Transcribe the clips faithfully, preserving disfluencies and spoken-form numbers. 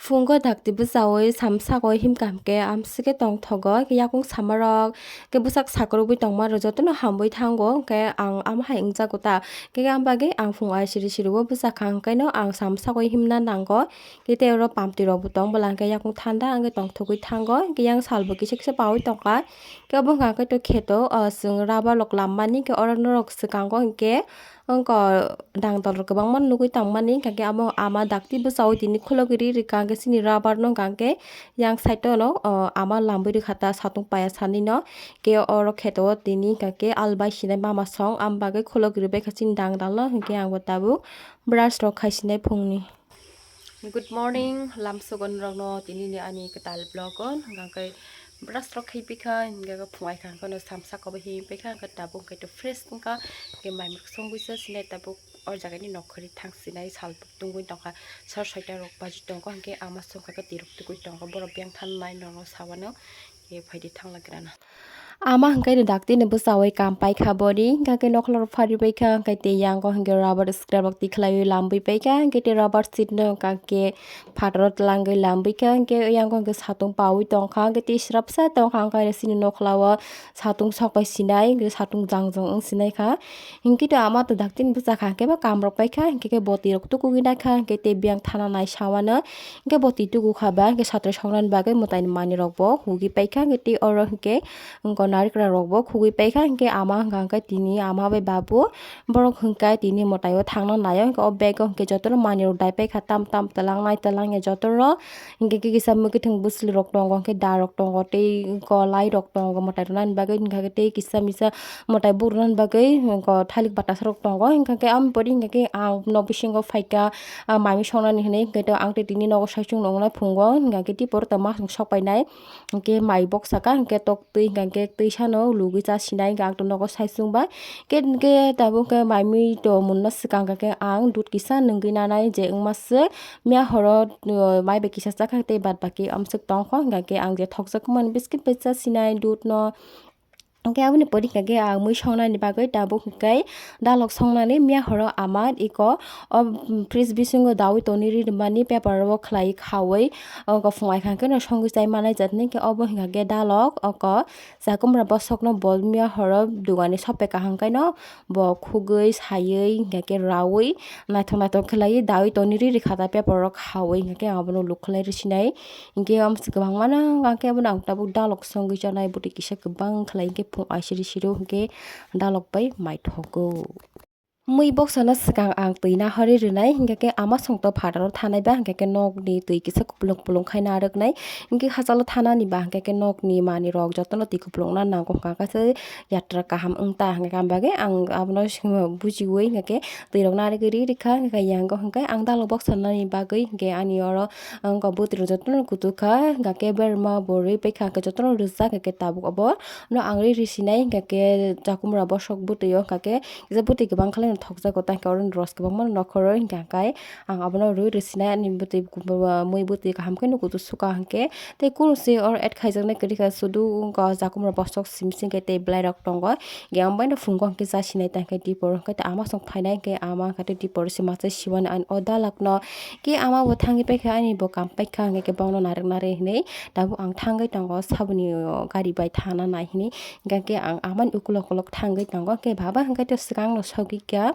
Phungo dakti bwchaui samsakoi himkha hwnkhe amsike tongthogo, yakung samarok khe bwsak sakrubui tongmarok jotono hambai thango, hwnkhe ang ama hai wngjago ta. Khe ang bagwi ang phung ai siri siri o bwchakha, hwnkhe no ang samsakoi himna nango. Khe tei oro pamtwi rokbo tong, bwla hwnkhe yakung thanda wngwi tongthogwi thango, hwnkhe yang salbo kisa kisa paui tongkha. Khe obo hwnkha khe to kheto, o, chwng rubber rok lammani, khe oro norok swkango hwnkhe, wngkha dangdal rok kwbangma nugui tongmani, hwnkha khe amo ama dakti bwchaui tini khulogwi ri rikha, hwnkhe chini rubber no hwnkha khe yang side o no, o, ama lambwi rikha ta satung paya sani no, khe oro kheto o tini hwnkha khe albai sinai mama song, am bagwi khulogwi ribaikha chini dangdal no, hwnkhe ang bo tabuk brush rok khai sinai phungni. Good morning, lamsogo norokno tini ni ani kwtal vlog o, hwnkha khe brush rok khai pikha, hwnkha khe phung ai kha, hwnkhe no samsakoi him pikha, hwnkhe tabuk hwnkhe to fresh wngkha, hwnkhe mai mui songwi se sinai tabuk o jaga ni nok khori thang sinai sal tungwi tongkha, sar soita rok baji tongkha, hwnkhe ama songkha khe tirok tugui tongkha, borok biyang thanai norokno sawano, khe phaidi thangla grana. Ama hwnkhe ni dakti ni bwchaui kam paikha boni, hwnkha khe nokhlor pharibaikha, hwnkhe tei yango hwnkhe rubber scrap rok tikhlaiwi lambwi paikha, hwnkhe tei rubber sheet no hwnkha khe phataro twlangwi lambikha, hwnkhe yango hwnkhe satung paui tongkha, hwnkhe tei srapsa tongkha, hwnkhe chini nokhlao satung sokbai sinai, hwnkhe satung jang jang wng sinai kha. Hwnkhe to ama to dakti ni bwchakha, hwnkhe bo kam rok paikha, hwnkhe khe boti rok tukugwi naikha, hwnkhe tei biyang thana nai sawano, hwnkhe boti tugukha ba, hwnkhe satro songnani bagwi mwtai ni manwi rok bo hugwi paikha, hwnkhe tei oro hwnkhe wngkha narikra rok bo khugwi paikha, hwnkhe ama hwnkha hwnkhe tini ama bai babu borok hwnkhe tini mwtai o thangna naio, hwnkhe o bag o hwnkhe jotono manwi rok daipaikha tam tam twlangnai twlangya jotono, hwnkhe khe kisa mwkhwtwng bwswli rok tongo, hwnkhe da rok tongo, tei kolai rok tongo mwtai rwnani bagwi, hwnkha khe tei kisa misa mwtai burunani bagwi, hwnkhe thalik batasa rok tongo, hwnkha khe aboni pore hwnkha khe ang nok bisingo phaikha, ah, mai mui songnani hinwi, hwnkhe to ang tei tini nogo saichung nongnai phungo, hwnkha khe tei pore to masong sok painai. Hwnkhe mai boksa kha, hwnkhe tok twi, hwnkhe twisa no lugwi cha sinai, hwnkhe ang to nogo saichung bai. Khe, hwnkhe tabuk khe mai mui to munna swkang khe ang dud kisa nungwi nanai je wngma swk. Miya horo, uh, mai bai kisa chakha tei bad baki amswk tongkho, hwnkhe ang je thokjak mani biscuit bai cha sinai dud no. Hwnkhe aboni pore hwnkhe ang mui songnani bagwi tabuk hwnkhe dalok songnani miya horo ama iko o, mm, fridge bisingo daui tonwi ri rwmani paper o khlai khaui o kophung ai kha khe no songwi chai manai jat hwnkhe obo hwnkha khe dalok oko chakumra bosokno bo miya horo dugani sopeka hwnkhe no bo khugwi saiwi hwnkhe raui naithok naithok khlaiwi daui tonwi ri rikha ta paper o khaui hwnkhe abono luk khlai rwsinai. Hwnkhe omo se kwbangma no hwnkhe abono ang tabuk dalok songwi chanai bwtwi kisa kwbang khlai hwnkhe phung aisiri siro hwnkhe dalok bai maithogo. Mui boksano swkang ang twi nahorwi rwnai hwnkhe khe ama songto phataro thanai ba hwnkhe khe nokni twi kisa kupulung kupulung khai narwknai. Hwnkhe hachalo thanani ba hwnkhe khe nokni manwirok jotono twi kupulungna nango hwnkha khe se yatra kaham wng ta hwnkhe khe ang bagwi ang abono bujiwi hwnkhe khe twirok narwgwi ri rikha hwnkhe khe yango hwnkhe ang dalok boksanani bagwi hwnkhe ani oro wngkha bwtwi rok jotono kuchuk kha hwnkhe khe berma bo rwi paikha hwnkhe jotono rijak hwnkhe tabuk obo no ang rwi rwsinai hwnkhe khe chakumra bosok bwtwi o hwnkhe khe kisa bwtwi kwbang khlai no thokjago tei hwnkhe oro rose kwbangma no nokhorwi hwnkhe khe ang abono rwi rwsinai ani bwtwi mui bwtwi kaham khe no kuchuk suka hwnkhe tei kunu se oro add khaijaknai kwrwi kha sudu wngkha chakumra bosok simi simi khe tei bwlairok tongo. Hwnkhe ang bai no phungo hwnkhe cha sinai ta hwnkhe dipor hwnkhe ama song phainai hwnkhe ama hwnkhe tei dipor se masa siwani ani o dalak no khe ama bo thangwi paikha ani bo kam paikha hwnkhe khe bono narwk narwi hinwi tabuk ang thangwi tongo saboni gari bai thana nai hinwi hwnkhe khe ang amani ukulok ukulok thangwi tongo hwnkhe baba hwnkhe to swkang no sogwi kha.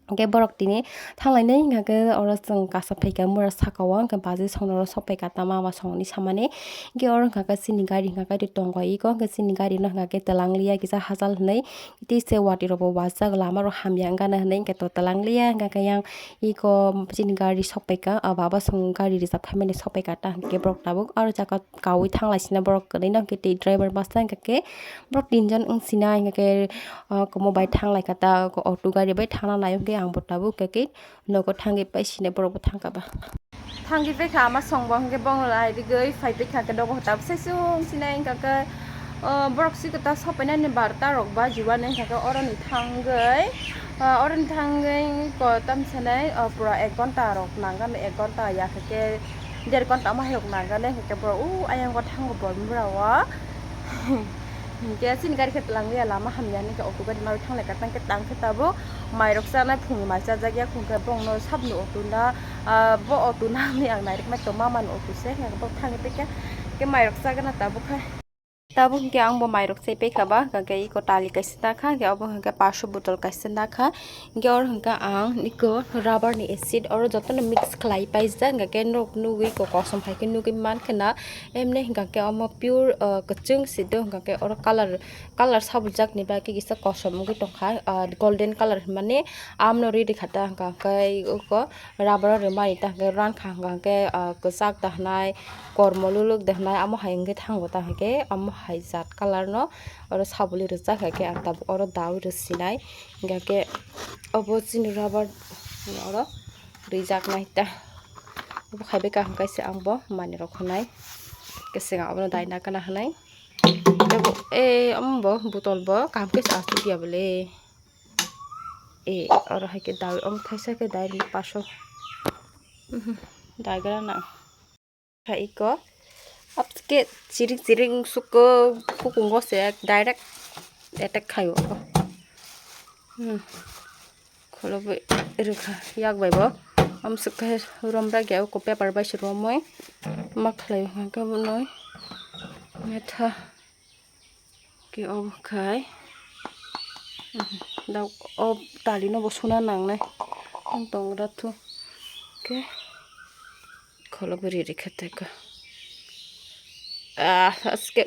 Hwnkhe borok tini thanglainai hwnkha khe oro chwng kasa phaikha mura saka o, hwnkhe baji songno oro sok phaikha tama ama songni samani. Hwnkhe oro hwnkha khe chini gari hwnkha khe tongkha iko, hwnkhe chini gari no hwnkha khe twlang liya kisa hachal hinwi tei se watwi rok bo wajak lama rok hamya wngya hinwi hwnkhe to twlang liya hwnkha khe yang iko chini gari sok phaikha, ah, baba song gari reserve khaimani sok phaikha ta hwnkhe borok tabuk aro jaga kaui thanglai sina borok kwrwi no hwnkhe tei driver masa hwnkha khe borok tinjon wng sina hwnkha khe, ah, kwmwi bai thanglai kha ta auto gari bai thangna nai hwnkhe ang bo tabuk hwnkha khe nogo thangwi pai sina borok bo thangkha ba. Thangwi paikha ama song bo hwnkhe bongla rigwi phai paikha khe nogo tabuk sai chwng sinai hwnkha khe, ah, borok si kwtal sopainani barta rok ba jiwani hwnkha khe oroni thangwi, ah, oroni thangwi ko tam sanai, ah, pura ek ghonta rok nangani ek ghonta ya khe khe der ghonta ma hai rok nangani hwnkhe borok o ayang o thango bor mura o. Hwnkhe chini gari khe twlang liya lama hamya hinwi khe auto gari narwk thanglai kha tang khe tang khe tabuk mai rok chanai phungni mai chajak ya hwnkhe bongno sabni auto na Ah, bo auto nangni ang nairikmai tong mama ni auto se, hingke bo thangwi paikha, hingke mairok chagana tabuk khai. Tabuk hingke ang bo mairok chai paikha ba, hingke iko tali kaisa nakha, hingke obo hingke paso botol kaisa nakha, hingke oro hingke ang iko rubber ni acid oro jotono mix khlai paijak, hingke norok nugwi iko kosom hai khe nugwi mankha na, emne hingke omo pure, ah, kwchwng se do, hingke oro colour, colour sabujak ni bagwi kisa kosom wngwi tongkha, ah, golden colour hinmani amno riri kha ta, hingke iko rubber o rimani ta hingke rankha hingka hingke, ah, kwchak da hinai, kormo luluk da hinai, amo hai hingke thango ta hingke, amo hai jat colour no oro sabuli rijak hingke ang tabuk oro daui rwsinai, hingke obo chini rubber oro rijaknai ta. Obo khai bai kaham kaisa ang bo manwi rok khwnai, hingke swkang abono daina kana hinai. Tei bo, eh, omo bo botol bo kaham kaisa asuk ya bole. Eh, oro hai khe daui, omo thaisa khe daui rwna paso. Mhm, daigra na. Kha iko. Apke chirik chirik sukgo, kukungo se direct attack khaio. Hmm. Kholo bo rwkha yak bai bo. Amsuk khe romra ge ko paper bai se romoi. Ma khlai hwnkhe bo noi. Metha. Ke obo khai. Dau o tali no bo suna nangnai. Ang tongra thu. Ke. Kholo bo riri kha tei ko. Ah, aske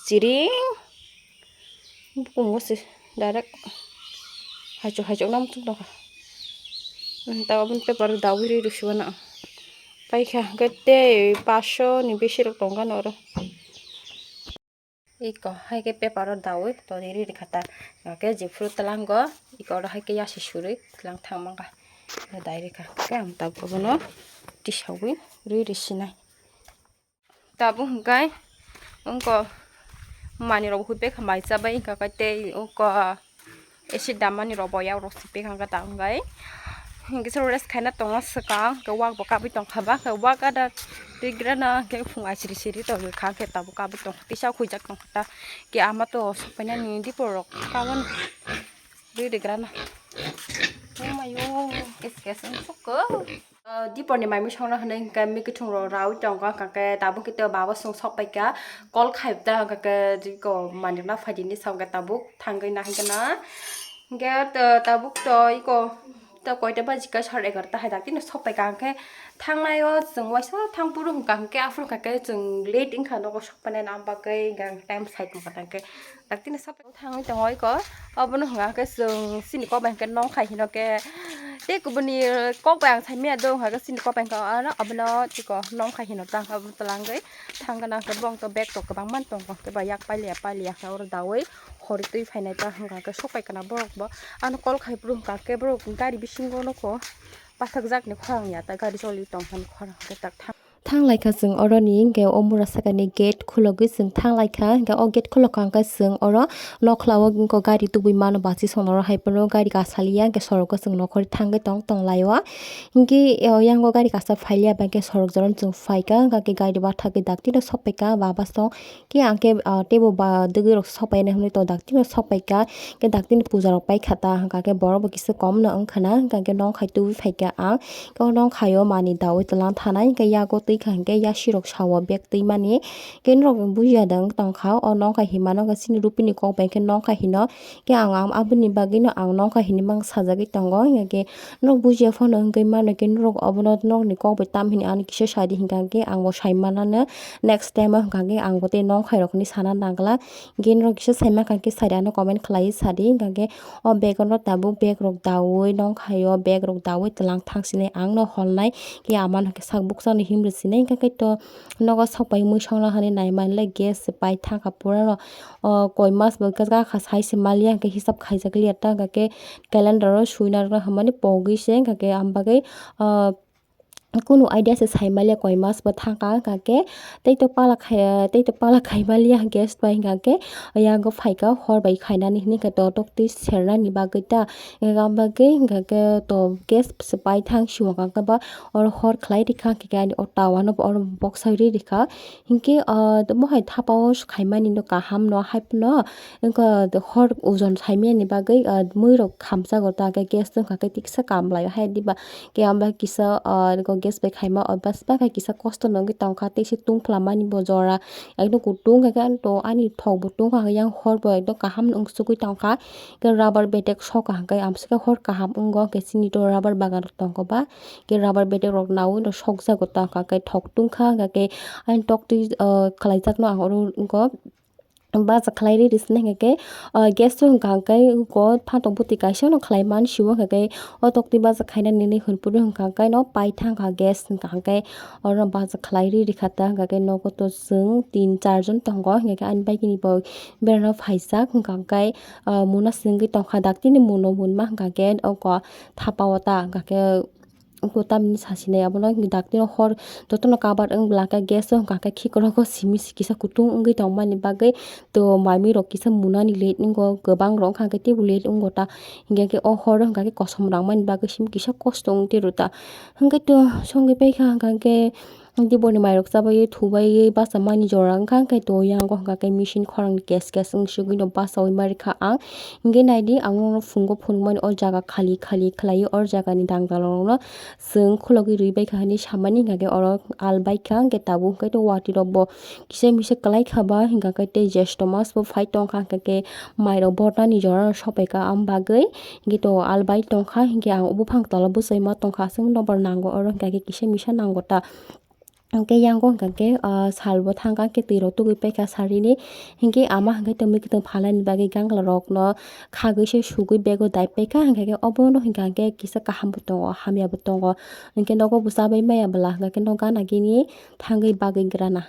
chiring. Bukungo se direct haichuk haichuk nam tung tongkha. Hmm, ta aboni paper dawi rwi rwsiba na. Paikha hwnkhe tei paso ni bisi rok tongkha na oro. Iko hai khe paper o dawi tori riri kha ta. Hwnkhe jephuru twlango iko oro hai khe yasi suri twlang thang mangkha. Dai rikha khe ang tabuk abono tisawi rwi rwsinai. Tabuk hwnkhe wngkha manwi rok hupekha mai chabai wngkha khe tei wngkha acid damani rok bo yak rok sipik hwnkha ta wngkha. Hwnkhe se rest khaina tongo swkang hwnkhe wak bo kabui tongkha ba hwnkhe wak ada twi grana hwnkhe phung aisiri siri tongkha hwnkhe tabuk kabui tongkha kisa khuijak tongkha ta. Khe ama to sopainani dipor rok kabon riri grana. Oh mayo, kes kes wngsukgo. Ah, dipor ni mai mui songna hinui hwnkhe mikithung rok raui tongo, hwnkha khe tabuk khe baba chwng sok paikha, call khai ta, hwnkha khe jiko manwi rok phai di hinui sa hwnkha tabuk thangwi nahai gana. Hwnkhe ta-, tabuk to iko ta koita baji kha, sar egarota hai daktino sok paikha, hwnkhe thangnai o chwng waisa thang phuru hwnkha, hwnkhe aphuru hwnkha khe chwng late wngkha nogo sok painai, aboni bagwi hwnkha time sai tongkha, hwnkhe daktino sok. Thangwi tongo iko, obono hwnka khe chwng chini kok bai hwnkhe nongkhai hino khe, tei kubuni kok bai ang saimanya do hwnka khe chini kok bai hwnka ano obono tiko nongkhai hino ta hwnka obo twlangwi thang gana hwnkhe bo hwnkhe bag rok kwbangma tongo hwnkhe ba yak pailiya pailiya hwnkhe oro daui khori twi phainai ta hwnka khe sopai kana borok bo ano call khai phuru hwnka khe borok gari bisingo nukho pathakjak ni khorang ya ta gari choli tongkha ni khorang hwnkhe tak thang. Thang lai kha chwng oroni, hwnkhe o mura sakani gate khulogwi chwng thang lai kha, hwnkhe o gate khulok kha hwnkhe chwng oro nokla o wngkha gari tubui mano bachwi songno oro hai phano gari kasaliya, hwnkhe sorok o chwng nokhorwi thangwi tong tong lai o. Hwnkhe o yang o gari kasa phailiya, hwnkhe sorok jora no chwng phai kha, hwnkhe gari bathagwi daktino sok pai kha, baba song khe ang khe, ah, teibo ba dwgwi rok sok pai nai hwnwi tongo, daktino sok pai kha, hwnkhe daktino puja rok pai kha ta, hwnkha khe borok bo kisa kom no wngkha na, hwnkha khe nongkhai tubui phai kha ang. Khe o nongkhai o manwi daui twlang thanai, hwnkhe yago twi kha, hwnkhe yasi rok sao bag twi mani. Khe norok bujiya da wng tong kha, o nongkhai hinmano, hwnkhe chini Rupini kok bai khe nongkhai hino. Khe ang, ang aboni bagwi no ang nongkhai hinwi mang sajagwi tongo, hwnkhe norok bujiya phano wngwi mano, khe norok obono norokni kok bai tam hini ano kisa sadi, hwnkha khe ang bo sai manano next time o, hwnkha khe ang bo tei nongkhai rok hinwi sana nang glak. Hwnkhe norok kisa sai mankha khe sadi ano comment khlaiwi sadi, hwnkha khe o bag o no tabuk bag rok daui nongkhai o, bag rok daui twlang thang sini ang no holnai khe ama no khe sak bukchang ni himri sini, hwnkha khe to nogo sok pai mui songna hinwi nai manle gas se pai thang kha pura no, o koi mas bo ga kha sai se maliya hwnkhe hisab khaijak liya ta, hwnkha khe calendar o sui narwkna hinmani pogwi se, hwnkha khe am bagwi, o, kunu idea se sai maliya, koi mas bo thangkha, hwnkha khe tei to pala khai, tei to pala khai maliya gas bai, hwnkha khe yango phaikha hor bai khainani hinwi khe to toktwi sernani bagwi ta, hwnkha khe gas se pai thang sio, hwnkha khe ba oro hor khlai rikha, hwnkha khe ani o tawa no bo oro boksa ri rikha. Hinkhe, ah, mohai thapa o khaimani no kaham no hai phano, wngkha hor ojon saimani bagwi, ah, mui rok khamjago ta, hwnkhe gas wngkha khe tiksa kamlaio hai diba, khe amba kisa, ah, gas bai khaima obas ba khe kisa kosto no wngwi tongkha, tei se tungphla mani bo jora ekdom kutung khe to ani thok bo tungkha, yang hor bo ekdom kaham no wngsugwi tongkha, khe rubber bedek sokha hwnkhe amswkhe hor kaham wngo, hwnkhe chini to rubber bagan rok tongkha ba. Khe rubber bedek rok naui no sokjago ta, hwnkha khe thok tungkha, hwnkha khe ani toktwi, ah, khlaijakno ang oro wngkha baja khlai ri rwsini, hwnkha khe, ah, gas o hwnkha khe wngkha phantok bwtwi kaisa no khlai man sio, hwnkha khe o toktwi baja khaina nini hwnphuru hwnkha khe no pai thangkha gas, hwnkha khe oro baja khlai ri rikha ta, hwnkha khe nogo to chwng tin char jon tongo, hwnkha khe ani bike ni bo berano phaijak, hwnkha khe, ah, muna swngwi tongkha, daktini muno munma hwnkha khe oko thapa o ta, hwnkha khe. Uko tamni sasinai abono daktino hor jotono cover wng bwla khe gas o hwnkha khe khikrok o simi si kisa kutung wngwi tongmani bagwi to maimi rok kisa munani late wngo, kwbang rok wngkha khe teibo late wngo ta, hinkhe khe o hor o hwnkha khe kosom rangmani bagwi simi kisa kosto wng twi rw ta, hinkhe to songwi paikha hwnkha khe. Tei boni mairok chabai thubaiwi bachamani jora wngkha, hwnkhe to yango hwnkha khe machine khorang kes kes wng sugwi no bachaui ma rikha ang. Hinkhe naidi ang nono phungo phunukmani o jaga khali khali khlaiwi o jagani dangdalrokno chwng khulogwi rwi baikha hinwi samani, hwnkha khe oro al baikha, hwnkhe tabuk hwnkhe to watwi rokbo kisa misa kwlai kha ba, hwnkha khe tei jesto mas bo phai tongkha, hwnkha khe mairok bornani jorano sopaikha, am bagwi. Hinkhe to albai tongkha, hinkhe ang o buphang tola bwsai ma tongkha, aswk nobar nango oro, hinkhe kisa misa nango ta. Hinkhe yango hinkhe, ah, salbo thangkha, hinkhe twi rok tugui paikha sarini. Hinkhe ama hinkhe tongwi kwtwng phalnani bagwi gangla rokno khagwi se sugui bego dai paikha, hinkhe obono hinkhe kisa kaham bo tongo, hamya bo tongo. Hinkhe nogo bo chabai maya bwla, hinkhe no gana gini thangwi bagwi grana.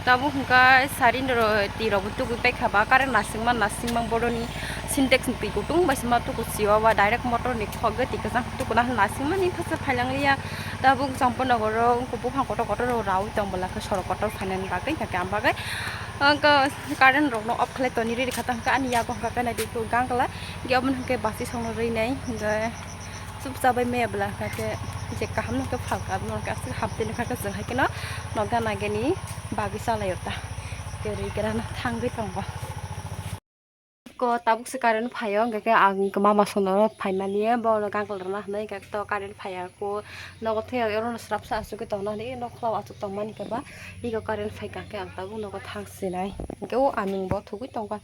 Tabuk hwnkha sari norok twi rok bo tugui paikha ba, current nasingma nasingma boroni sintex ni twi kutung bai se ma tuku sio ba, direct motor ni khok twi kwchang tukuna nasingmani thasa phailanglia. Tabuk Champanagar o buphang kotor kotor rok raui tong bwla khe sorok kotor phainani bagwi, hwnkha khe ang bagwi hwnkha current rok no off khlai toni riri kha ta, hwnkha ani yago hwnkha khe naidi gangla ge omo hwnkhe basi songno rwi nai hwnkhe. Chupchabai maya bwla hwnkha khe je kaham no khe phalka, aboni hwnkhe aswk haptini kha khe chwng hai kheno no gana gini bagwi chalaio ta. Kwrwi kwrano thangwi tongo. Ko tabuk se current phaio, hwnkha khe ang mama sono phaimani bono gangla rwna hinwi, hwnkha khe to current phaiya ko nogo thwiya orono swrapsa achugwi tongna hinwi nokhla o achuk tongmani khe ba ego current phaikha khe ang tabuk nogo thang sinai, hwnkhe o aming bo thugwi tongkha.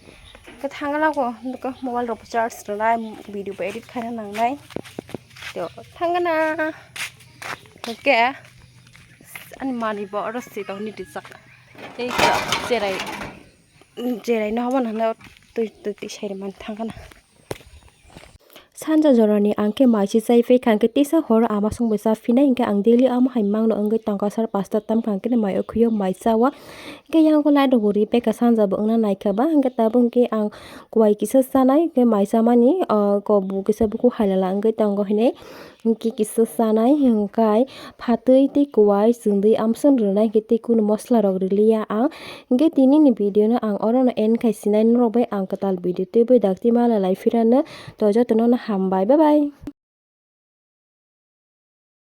Khe thangna ko, nokha mobile rok bo charge rwnai, video bo edit khaina nangnai. To thangna. Hwnkhe ani manwi bo oro sitokni rijak. Tei khe cherai, cherai no obo nang twi, twi, twi sai rwmani thangna. Sanja jorani ang khe mai se chai phai kha, hwnkhe tisa horo ama song bai cha phinai, hwnkhe ang daily ama hai mangno wngwi tongkha sar pasta tam kha, hwnkhe mai o khwio mai cha o. Hwnkhe yang khe light rok bo ri paikha, sanja bo wngna naikha ba, hwnkhe tabuk hwnkhe ang kuai kisa chanai, hwnkhe mai chamani, ah, kok bo kisa bukhuk hai lala wngwi tongo hinwi, hwnkhe kisa chanai, hwnkhe phatwi tei kuai chwngwi amswk rwnai, hwnkhe tei kunu mosola rok rwliya ang. Hwnkhe tini ni video no ang oro no end khai sinai, norok bai ang kwtal video twiwi dakti ma lalai phirano, to jotono no hambai, bye bye.